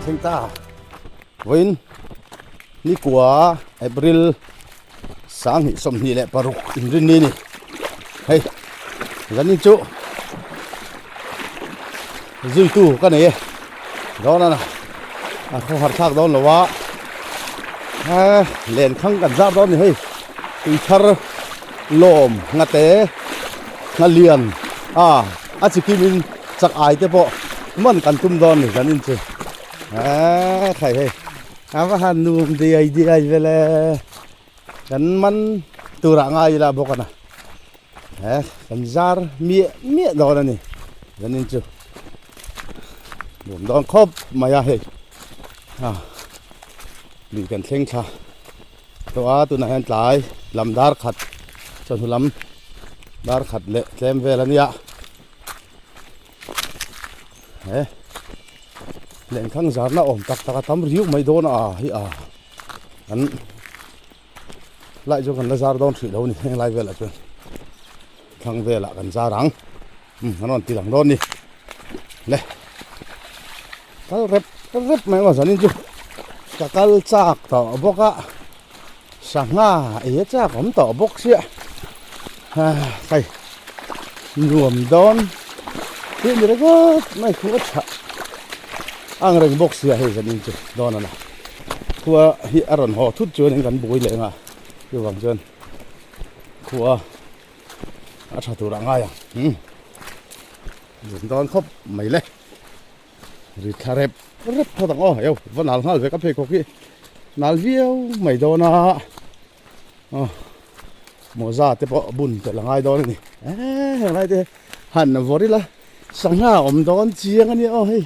Thleng ta vawiin nikua April 2026 inrinni a ni hei zanin chu zuitu ka nei e dawn a a khawhar thlak dawn lo a lenkhang kan zar dawn a ni hei tuithar lawm nghate nghalian a a chi kim in chak ai te pawh man kan tum dawn a ni zanin chu eee khai hei. A va han nuam diai diai vel e, kan man turah ngai ila bawk a na, he kan zar miah miah dawn a ni zanin chu nuam dawn khawp mai a hei a lui kan thleng thla tawh a tunah hian tlai lam dar khat chawhnu lam dar khat leh tlem vel a nia. He lenkhang zarna awm tak tak a tam riau mai dawn a hi a an lai chu kan la zar dawn hrih lo a ni heng lai velah chuan thlang velah kan zar ang umm an rawn ti lang dawn a ni le kal rep rep mai ang aw zanin chu ka kal chak tawh bawk a sangha ei a chak awm tawh bawk sia hei nuam dawn tih ni ringawt mai khu a tha ang reng bawk sia hei zanin chu dawn a la khua hi a rawn haw thut chuan in kan bui leh ang a chuvang chuan khua a tha tur a ngai ang umm nuam dawn khawp mai le. Ri thla rep rep phawt ang aw eu va nal nghal ve ka pheikhawk hi nal viau mai dawn a aw mawza te pawh bun tel a ngai dawn a ni eee heng lai te han vawr ila sangha a awm dawn chiang a nia aw hei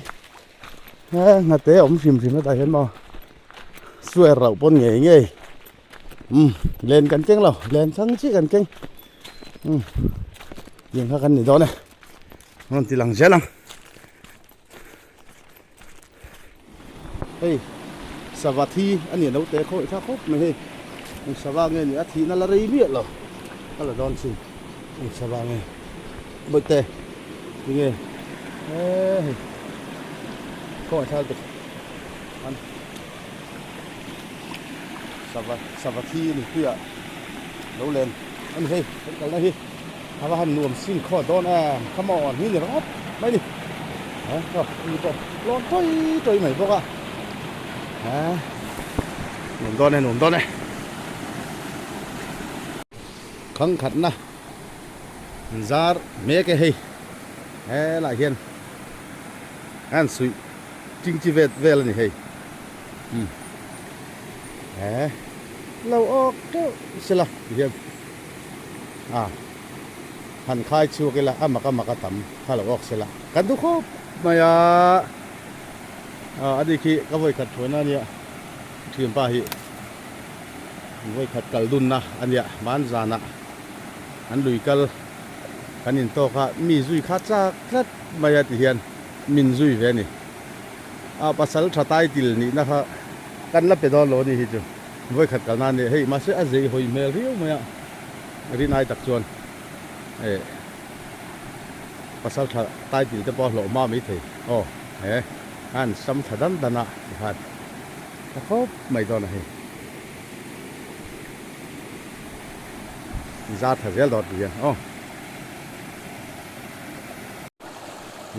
he nghate a awm hrim hrim hetah hian maw suar loh pawn ngei ngei umm len kan keng lo len thlang chiah kan keng umm tiang kha kan ni dawn e. Rawn ti lang zel ang. Hei sava thi a ni lo te khawi tha khawp mai hei. Eng sava nge ni a thihna la rei miah lo. Ka la dawn chin. Eng sava nge. Bawihte tinge he hei khawi tha lutuk. An sava sava thi a ni puiah lo len a ni hei kan kalna hi. A va han nuam sin khaw dawn em come on hi ni ringawt mai ni he aw ni pawh lawn tawi tawi mai bawk a he nuam dawn e nuam dawn e khang khatna zar mek e hei he lah hian an suih chingchi vet vel a ni hei umm he lo awk teuh sela tihian. A han khai chhuak ila a mak a mak a tam kha lo awk sela kan duh khawp mai a a ni khi ka vawi khat thuaina ania thianpa hi vawi khat kal dunna ania hman zanah an lui kal kan in tawk a mi zui kha chak tlat mai a ti hian min zui ve a ni a pasal tha title nihna kha kan la pe dawn lo a ni hi chu. Vawikhat kalna a nia hei mahse a zei hawi hmel riau mai a rinai tak chuan eh pasal tha title te pawh a hlawh hma mai thei aw he an sam thla dan dan a tikhan tha khawp mai dawn a hei zar tha zel dawn tih hian aw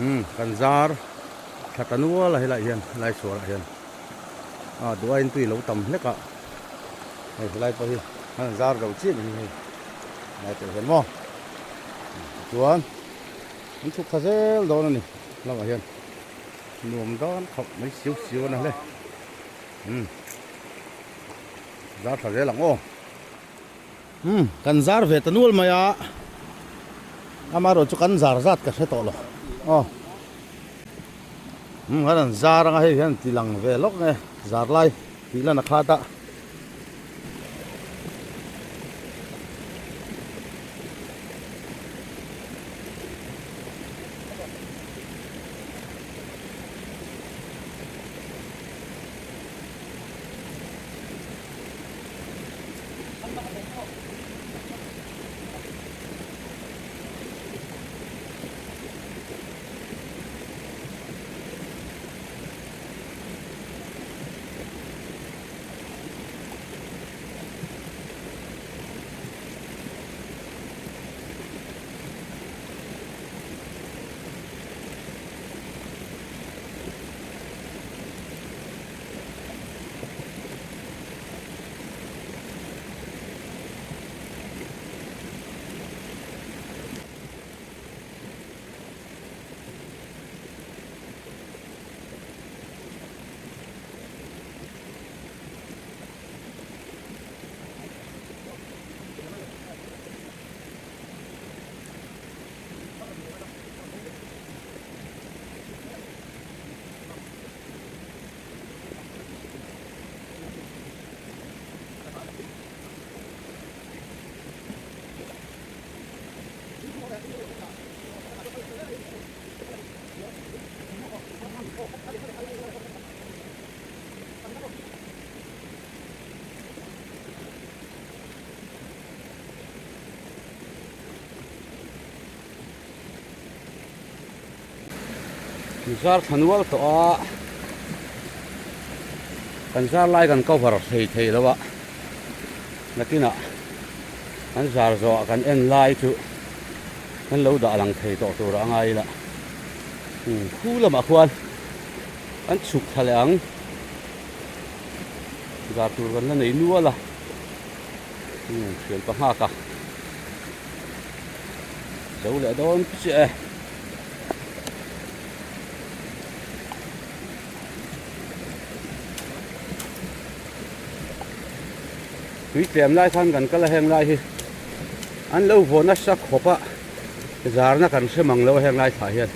umm kan zar thla ta nual a helaiah hian helai chhuarah hian. A duain tui lo tam hlek a hei helai pawh hi an zar zo chiah ni hei helai pawh hian maw tichuan an chhuk thla zel dawn a ni lamah hian nuam dawn khawp mai siu siu a na hle umm zar thla zel ang aw umm kan zar ve ta nual mai a amaherawhchu kan zar zat ka hre tawh lo aw. Umm an rawn zar anga hei hian ti lang ve lawk nge zar lai tih lan a khat a. Zar thla nual tawh a, kan zar lai kan cover thei thei lo a, nakinah kan zar zawhah kan en lai chu kan lo dah lang thei tawh tur a ngai ila, khu lamah khuan kan chhuk thla leh ang, zar tur kan la nei nual a, thian pa nghak a, zo leh dawn chiah e. Tui tlem lai khan kan kal a heng lai hi an lo vaw nasa khawp a zarna kan hre mang lo a heng lai thlah hian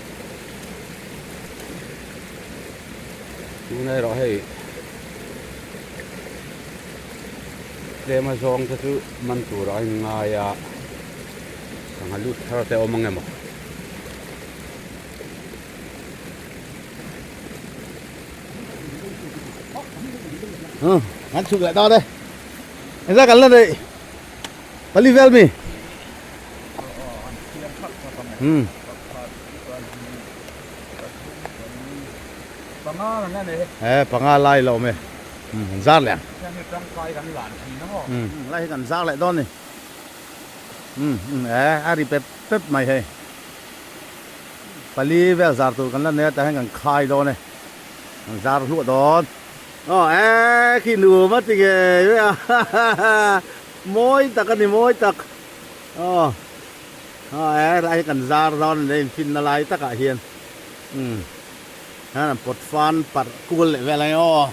tuna erawh hei tlem a zawng te chu man tur a inngai a sangha lut thar te a awm ang emaw. An chhuk leh dawn e. Engzah kan la neih? Pali vel mi? Hmm. Panga kan la nei. Eh, panga lai lo me. Hmm, an zar leh ang. Hmm, lai hi kan zar leh dawn ni. Hmm, hmm, eh, a ri pep pep mai hei. Pali vel zar tur kan la nei a tah hian kan khai dawn e kan zar hluah dawn. Aw e khi nuam a ti ngei mai a mawi tak a ni mawi tak aw aw e helai hi kan zar dawn a ni infinna lai takah hian umm hian an pawt fan parh kual leh vel a ni aw.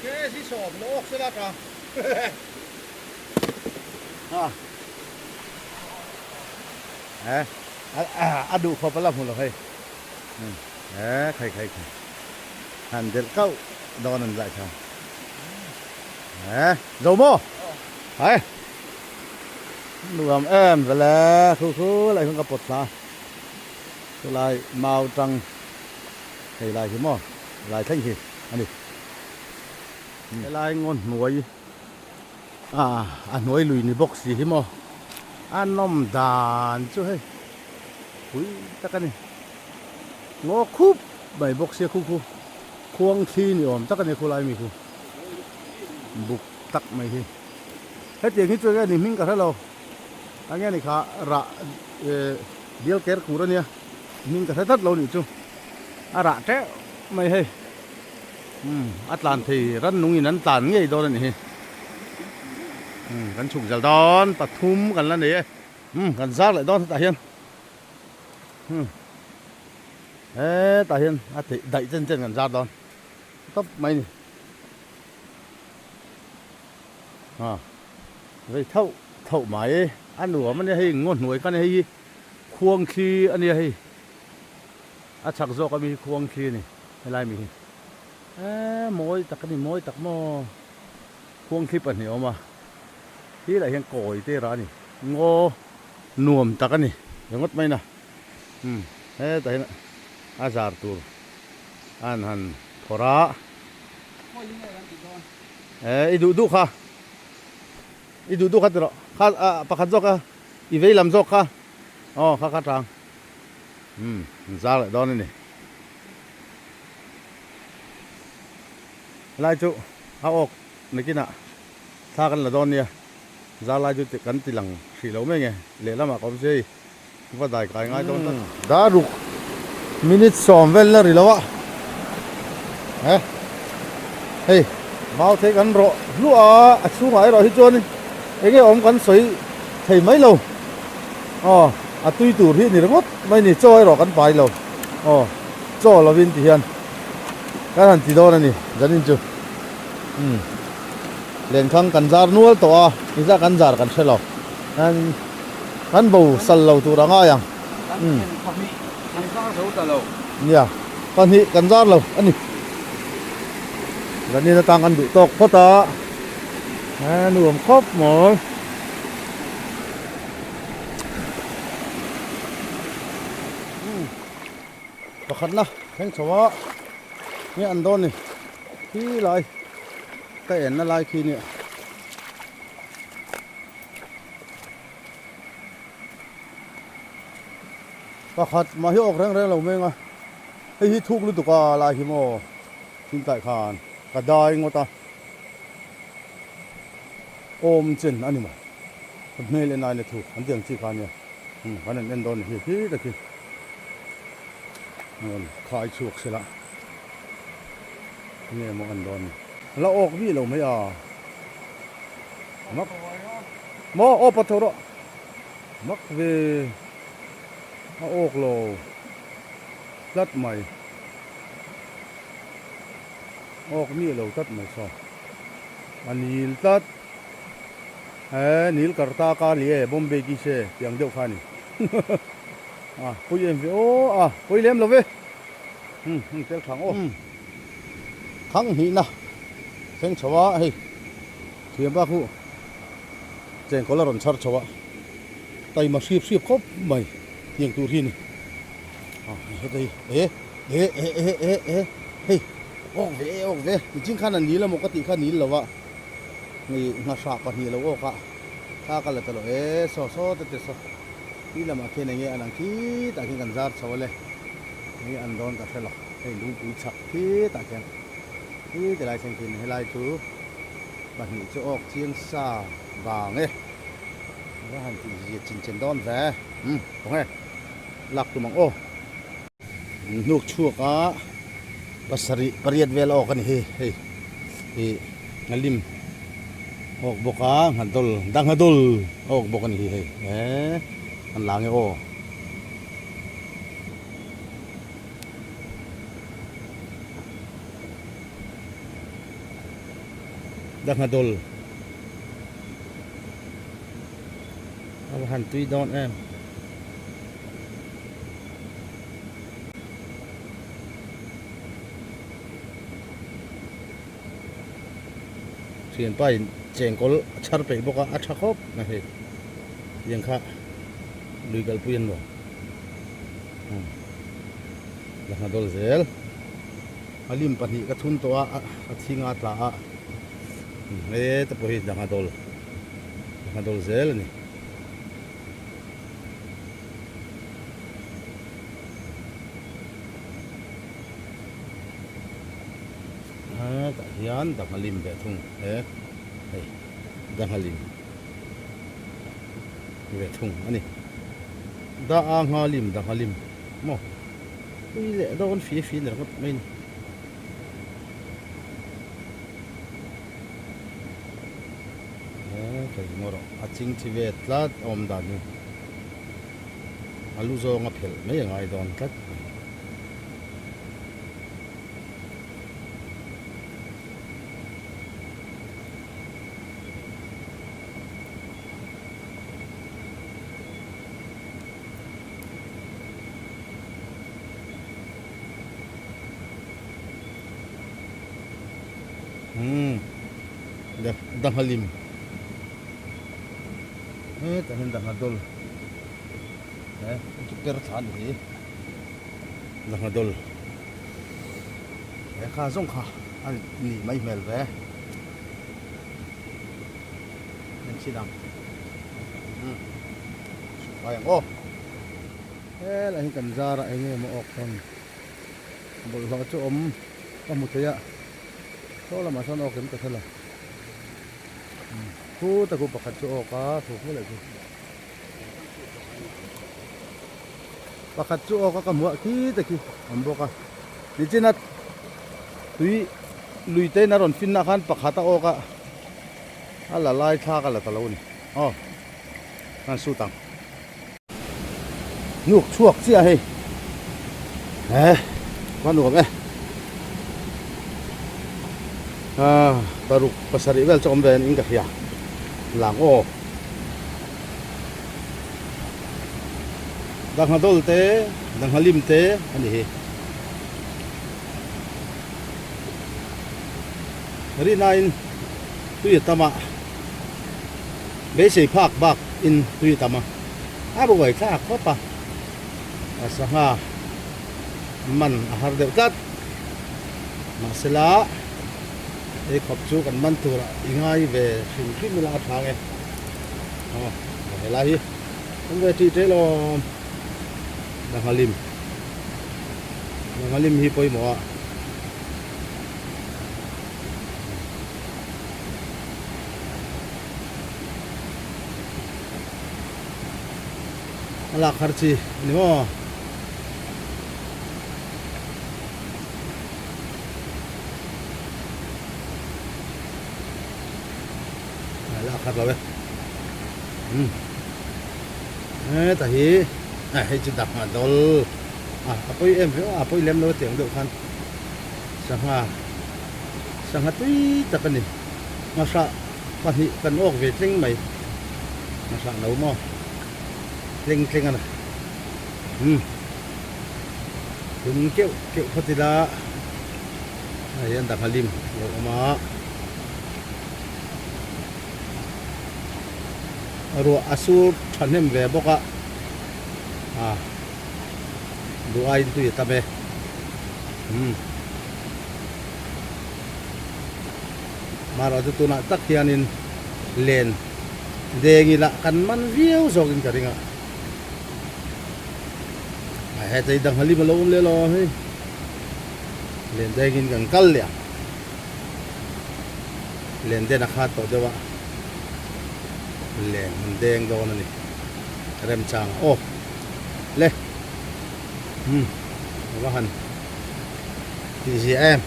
Ke si sawm lo awk sela ka. Ha. Eh, a duh khawp a la hmu lo hei. Eh, khai khai khai. Han delh kauh dawn an zai kha. Eh, zo maw? Hai. Nuam em vele khu khu lai khan ka pawt thla. Chulai mau tang hei lai hi maw lai thleng hi a ni. Helai ngaw hnuai ah a hnuai lui ni bawk si hi maw a nawm dan chu hei pui tak a ni ngaw khup mai bawk sia khu khu khuang thli ni awm tak a ni khulai mi khu buk tak mai hi hetiang hi chu enge ni hming ka hre lo a nge ni kha rah eh bial ker kur a nia hming ka hre tlat lo nih chu a rah teuh mai hei. Umm a tlan thei rannung in an tlan ngei dawn a nih hi umm kan chhuk zel dawn pathum kan la nei e umm kan zar leh dawn hetah hian umm hetah hian a theih daih chen chen kan zar dawn tawp mai a ni a vei thauh thauh mai a nuam a nia hei ngaw hnuai kha a nia hei hi khuang thli a nia hei a chhak zawk ami hi khuang thli a ni. Helai mi hi eee mawi tak a ni mawi tak maw khuang thli pahnih a awm a khi lah hian kawi te rah a ni ngaw nuam tak a ni ringawt mai na. Umm hetah hian a zar tur an han phawrh a. Eh i duh duh kha i duh duh kha ti rawh kha ah pakhat zawk kha i vei lam zawk kha aw kha kha tang umm an zar leh dawn a ni. Helai chu a awk nakinah thla kan la dawn nia zar lai chu kan ti lang hrih lo mai nge lehlamah ka awm sia hei. Va dai kai ngai dawn tlat. Daruk minute sawm vel la ri lo a. He hei mau thei kan rawh hluah a, a chhungah erawh hi chuan eng nge awm kan sawi thei mai lo. Aw a tui tur hi ni ringawt mai ni chaw erawh kan pai lo. Aw chaw lovin ti hian kan han ti dawn a ni zanin chu. Umm lenkhang kan zar nual tawh a, engzah kan zar kan hre lo. Kan bo sal lo tur a ngai ang. Kan en pahnih kan zar zo ta lo. Nia, pahnih kan zar lo a ni. Zanin atang kan duh tawk phawt a, a nuam khawp mawi. Pakhatna thleng chho a, nge an dawn ni, khi lai ka enna lai khi nia. Pakhat mah hi awk reng reng lo meng a, hei hi thuk lutuk a lai hi maw thil tlai khan ka dai ngawt a, awm chen a ni maw ka hmel en aina thuk an ti ang chi kha ania umm kan han en dawn ni hi khi tak hi rawn khai chhuak se la nge maw an dawn ni la awk bik lo mai a. Mak maw aw pa tho rawh mak ve a awk lo tlat mai awk miah lo tlat mai saw a nil tlat he nil karta ka li e Bombay ki se tih ang deuh kha a ni a pui em ve aw a pui lem lo ve um tel thang aw thang hnihna thleng chho a hei. Thiam bak hu chengkawl a rawn chhar chho a, taima hrip hrip khawp mai tiang tur hi a ni. A heta hi e e e e e e hei awk ve e awk ve niching khan a nil emaw ka tih kha nil lo a hei nghahrah pahnih a lo awk a thla ka la ta lo e saw saw te te saw ti lamah khian enge an ang khitah khian kan zar chho a le enge an dawn ka hre lo hei lungpui chhak khitah khian khi ti lai thleng khian helai chu. Pahnih chu awk chiang sa vang e. Va han tih zia chin chen dawn ve. Umm kawng e. Lak tum ang aw. Hnuk chhuak a pasarih pariat vel awk a ni hi hei ih nghalim awk bawk a nghadol danghadol awk bawk a ni hi hei eh an la nge aw. Danghadol a va han tui dawn em. Thianpa in chengkawl a chhar peih bawk a, a tha khawp mai hei. Tiang kha lui kalpui an nuam. Danghadol zel. A lim pahnih ka thun tawh a, a thing a tla a, heta pawh hi dangha dawl, dangha dawl zel a ni. Hetah hian dangha lim ve thung he hei dangha lim ve thung a ni. Da a ngha lim dangha lim maw. Pui leh dawn fi fi ni ringawt mai a ni. He thei maw rawh a ching chi ve tlat a awm dan hi a lu zawng a phelh mai a ngai dawn tlat mai. Umm dangha lim hetah hian dangha dawl he chu per thla a ni hi. Zangha dawl he kha zawng kha a nih mai hmel ve en chhin ang umm suk ang aw helai hi kan zar a eng nge maw awk sawn bawlhhlawh chu awm ka hmu thei a saw lamah sawn awk em ka hre lo khu ta khu pakhat chu awk a thu khu leh chu. Pakhat chu awk a ka hmuh a khi te khi awm bawk a nichina tui lui te in a rawn fin na khan pakhat a awk a a la lai thlak a la ta lo a ni aw khan sut ang hnuk chhuak chiah hei he va nuam e ah paruk pasarih vel chu awm ve in ka hria lang aw. Dangha dawl te, dangha lim te a ni hi. Rinain tui a tam a, beisei phak bak in tui a tam a, a ruai thlak khawp a, a sangha man a har deuh tlat. Mahsela hei khawp chu kan man turah i ngai ve hrim hrim ila a tha nge. Aw helai hi awm ve tih tel awm Danghalim Danghalim hi pawimawh a a lak har chi a ni maw. La khat lo e um heta hi a hei chu dangha dawl a a pawi em viau a a pawi lem lo tiang deuh khan sangha sangha tui tak a ni ngahra pahnih kan awk ve tling mai ngahra no maw tling tling a ni um tum keuh keuh phawt ila hei hian dangha lim a lo awm a. Ruah a sur thahnem ve bawk a, ah duh aiin tui a tam e umm marawh chu tunah tak hianin len deng ila kan man viau zawkin ka ring a, a hetei danghalim a lo awm leh lo hei len dengin kan kal leh ang. Len den a khat tawh deuh a, len an deng dawn a ni. Remchang a aw le umm a va han tih zia em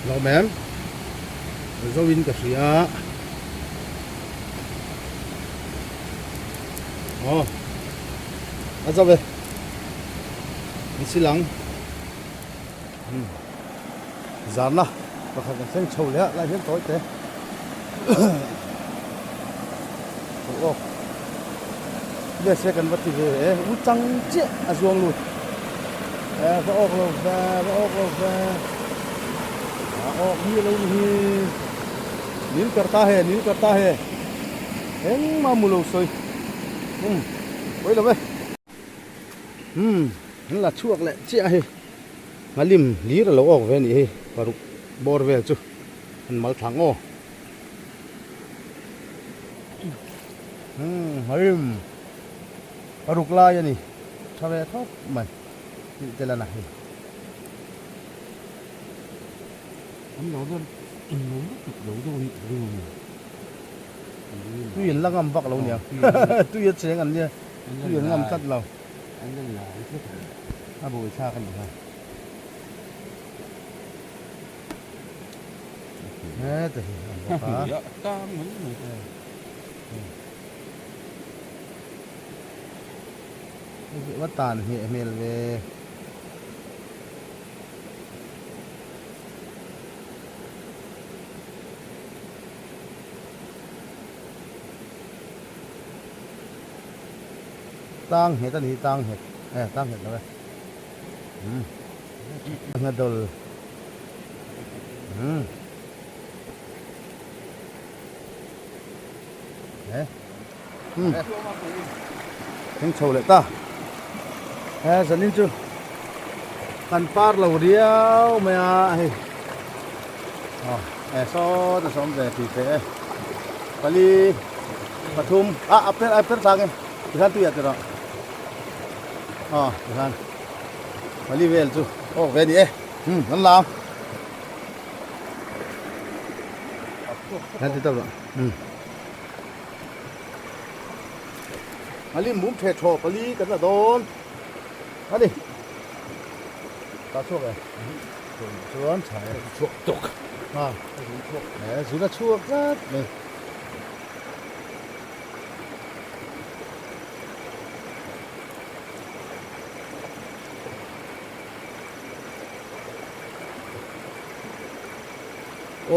lawm em zo in ka hria aw a zo e an silang. Zarna pakhat kan thleng chho leh a lai hian tawi te aw ve se kan va ti ve e u chang chiah a zuang lut e va awk lo ve va awk lo ve a awk mi lo ni hi nil karta he nil karta he engmah mu lo sawi um pawi lo ve um an la chhuak leh chiah a hei. Nghalim hlir a lo awk ve a nih hi paruk bawr vel chu an mal thlang aw umm nghalim paruk lai a ni tha ve khawp mai tih te lan a hei. An lo deuh in lo lutuk lo deuh a nih ring a ni. Tui an la ngam vak lo nia tui a cheng an nia tui an ngam tlat lo. An la lai tlat a ni. A buai thlak a nih kha. Heta hi a bawk a. Hmuiah tang mai mai. Hei va tan hmeh hmel ve. Tang nghet a ni hi tang nghet e tang nghet lo e umm ngha dawl umm e umm thleng chho leh ta He zanin chu kan par lo riau mai a hei aw e saw ta sawm ve tih teh e pali pathum ah a per a per tlang e tikhan tuiah ti rawh aw tikhan pali vel chu awk ve a ni e hmm kan la ang kan ti tawp rawh hmm. A lim mum the thaw pali kan la dawn a ni. Ta chhuak e. Chuan chhai a chhuak tawk. Ha. E zun a chhuak tlat mai.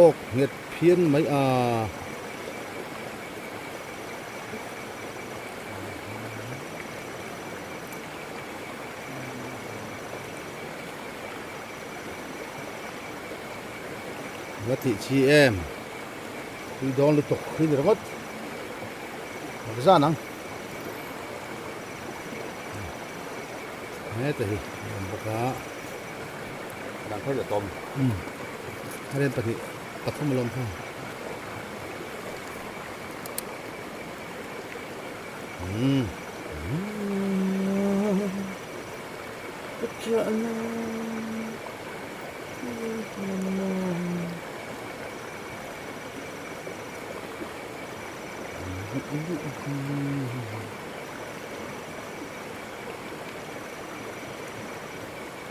Awk nghet phian mai a. La tih chi em tui dawn lutuk hi ni ringawt a zan ang heta hi a awm bawk a dang phei la tawm a rem pahnih pathum a lawm kha.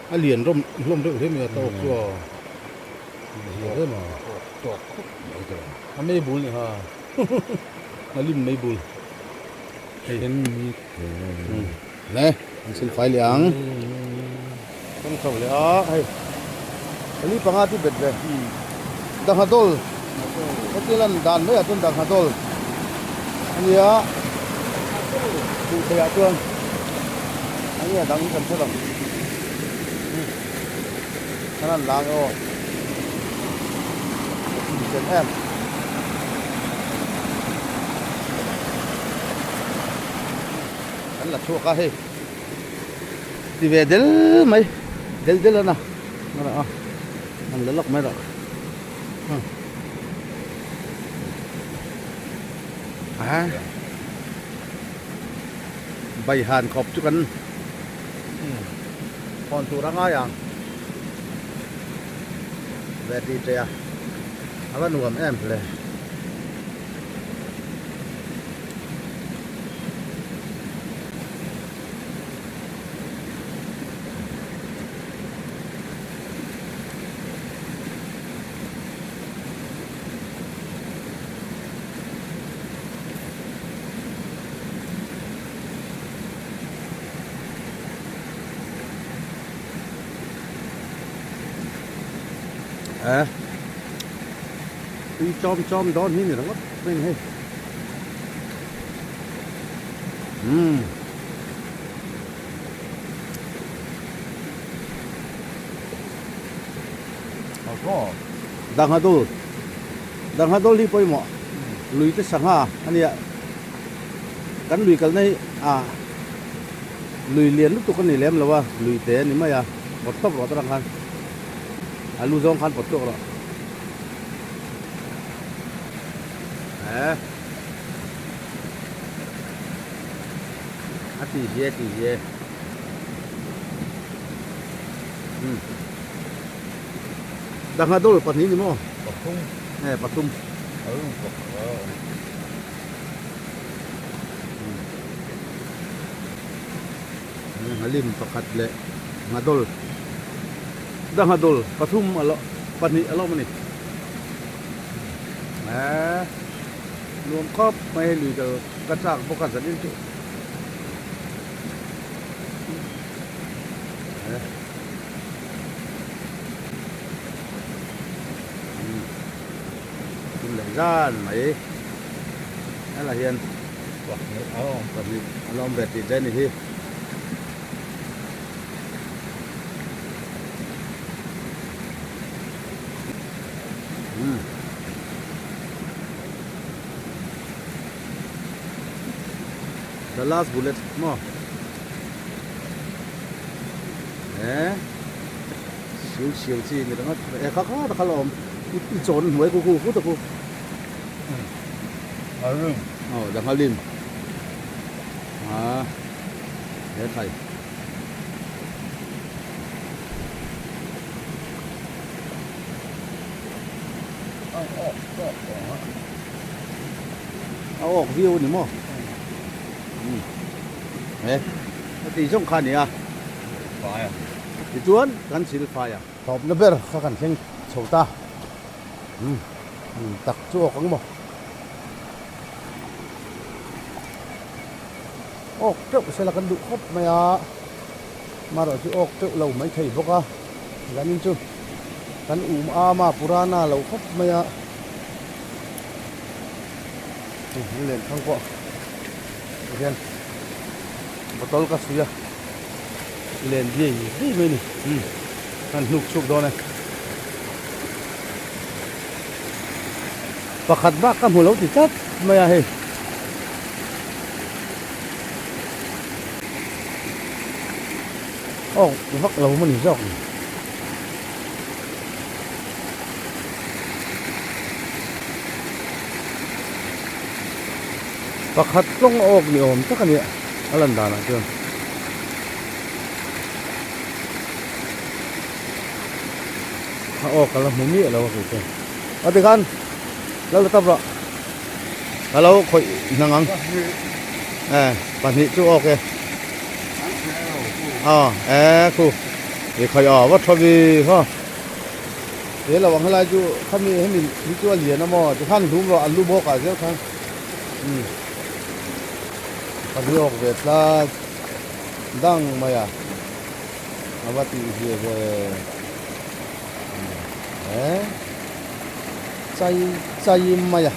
A lian rawm hlawm reuh hle mai a tawk chu a lian hle mai tawk khawp mai tawh a mei bul ni ha. A lim mai bul hei le an sil fai leh ang kan chho leh a hei pali panga chu bet ve dangha dawl heti lan dan mai ah chuan dangha dawl ania hmuh theih ah chuan ania dang kan hre lo a lan lang aw. Em kan la chhuak a hei ti ve del mai del del a na a an la lawk mai rawh a bai han khawp chu kan hawn tur a ngai ang. Ve ti che a a va nuam em hle. Eh tui chawm chawm dawn hi ni ringawt mai ni hei umm dangha dul dangha dul hi pawimawh lui te sangha ania kan lui kalna hi a lui lian lutuk a ni lem lo a lui te a ni mai a pawt tawp rawh ta khan a lu zawng khan pawt tawk rawh eh a ti zia ti zia um dangha dul pahnih ni maw pathum eh pathum Nghalim pakhat leh nghadawl da nghadawl pathum a lo pahnih a lo awm a ni eee nuam khawp mai hei lui kal ka chak bawk a zan in chu Thil leh zan mai helai hian pahnih a lo awm ve tih che a ni hi. The last bullet maw. He siu siu chi ni ringawt e kha kha ta kha la awm i i chawn hnuai khu khu khu ta khu. Nghalim. Aw da nghalim. A he khai. A awk tawk tawh a. A awk viau a ni maw? He a tih zawng kha a ni a. Fai a. Tichuan kan sil fai a. Tawpna ber kha kan thleng chho ta. Umm tak chu awk ang maw? Awk teuh sela kan duh khawp mai a. Marawh chu awk teuh lo mai thei bawk a. Zanin chu kan um ama purana lo khawp mai a. Hei len thang pawh hian bottle ka suih a len biai biai mai a ni umm kan hnuk chhuk dawn e pakhat bak ka hmu lo ti tlat mai a hei aw vak lo maw ni zawk ni. Pakhat tlawng awk ni awm tak a nia a lan danah chuan. A awk a la hmu miah lo a kei chuan. A tikhan lal ta tap rawh. Ka lo khawih hnang ang. E pahnih chu awk e. A e khu i khawih aw va tha vi ha. He lo ang helai chu khami hemi hi chu a lian a maw tikhan hlum rawh an lu bawk ah zel khan umm pahnih awk ve tlat dang mai a a va tih zia ve he chai chai mai a.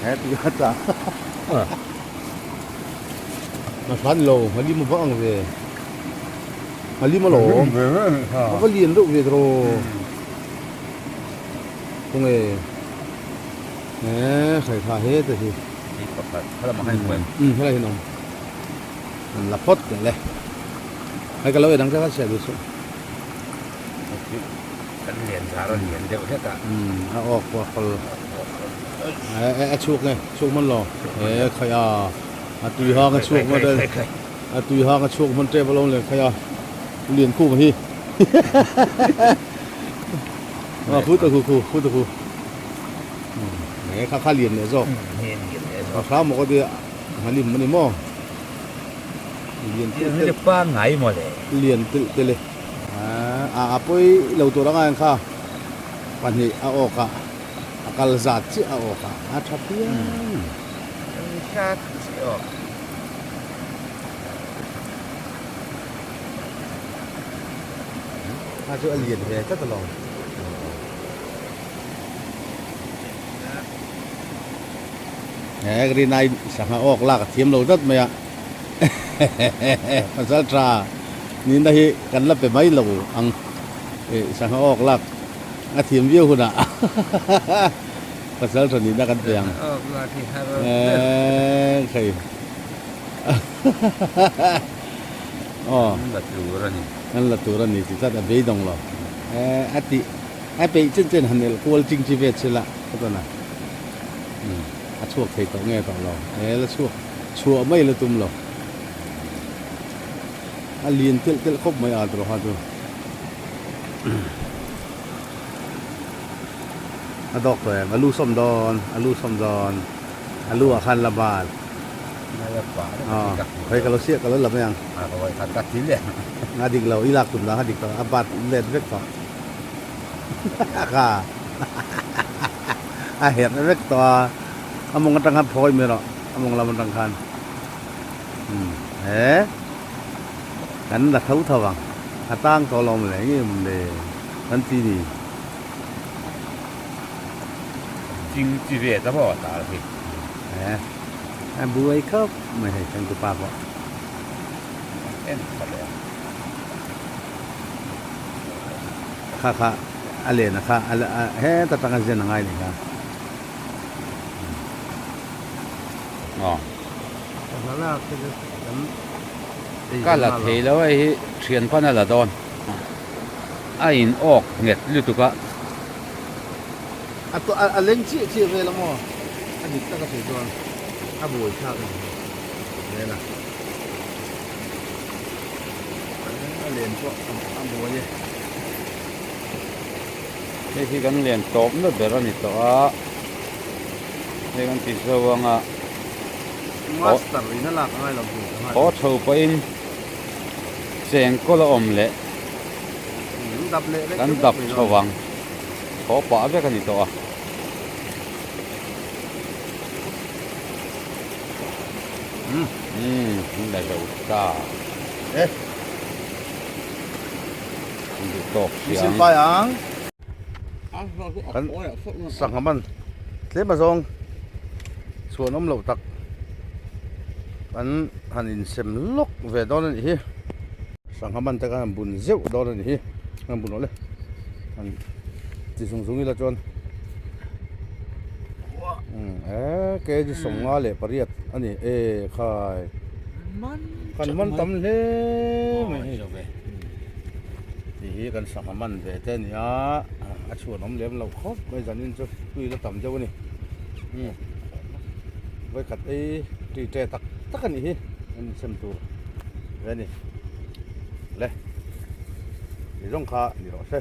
He ti a ta. Na hran lo, halim a va ang ve. Halim a lawm. A va lian deuh ve tawh. Khawnge. He khai tha he te hi. Pakhat helam ah hian awm. Um helai hian awm. An la phawt teh le. Hei ka lo en ang che kha chhiat ve suh. Kan lian zar a lian deuh hlek a. Umm a awk pawh a khawl. A chhuak nge chhuak hman lo. E khai a a tui hang a chhuak hman tel a tui hang a chhuak hman tep alawm le khai a lian khum hi. A khu ta khu khu khu ta khu. E kha kha lian leh zawk. A hram maw ka tia a lim a ni maw. Lian telh telh. Pangngai maw le. Lian telh telh e. A a pawi lo tur anga kha pahnih a awk a a kal zat chiah a awk a a tha phian. Kal zat chiah awk. A chu a lian ve tlat alawm. He green ai sangha awk lak a thiam lo tlat mai a pasal tha nihna hi kan la pe mai lo ang ih sangha awk lak a thiam viau hunah pasal tha nihna kan pe ang eee khei aw kan la tur a ni kan la tur a ni ti tlat a beidawng lo eee a tih a peih chen chen han elh kual ching chi vet sela ka tawn a umm a chhuak thei tawh nge tawh lo he la chhuak chhuah mai la tum lo a lian telh telh khawp mai a tawh kha chu a dawk tawh em a lu sawm dawn a lu sawm dawn a lu ah khan la ban Hei ka lo siah ka lo la mai ang. A dik lo i lak tum dan a dik tawh a bat let vek tawh. Kha a herh vek tawh a a mawng atang khan phawi mai rawh a mawng lam atang khan he kan la tho tho ang a tang tawh lo maw le nge maw le kan ti ni. Ching chi ve ta maw tal hi. A buai khawp mai hei kan tupa pawh. En tha leh ang. Kha kha a len a kha a heta tanga zen a ngai nih kha. Aw. Ka la thei lo hei hi thian pan a la dawn. A in awk nghet lutuk a. A to a leng chiah chiah vel a maw? A dik tak a sawi chuan a buai thlak a ni hi vel a. A len pawh a buai e. Hei hi kan len tawp na ber a ni tawh a, hei kan ti zo ang a. Master in a lak a ngai lo tur ka ngai. Haw chho pawhin chengkawl a awm leh kan dap chho ang, haw pah vek a ni tawh a. Umm la zo ta. Duh tawk siang. Pai ang. Kan sangha man tlem azawng chhuan awm loh tak kan han insem lawk ve dawn a nih hi. Sangha man te khan han bun zeuh dawn a nih hi. Han bun awle han ti zung zung ila chuan e kg 58 a ni e khai. Kan man tam hle mai hei. Tih hi kan sangha man ve te a ni a, a chhuan awm lem loh khawp mai zanin chu tui la tam deuh a ni. Umm vawikhat ei ṭi ṭe tak tak a nih hi an insem tur ve a ni. Le ti zawng kha ni rawh se.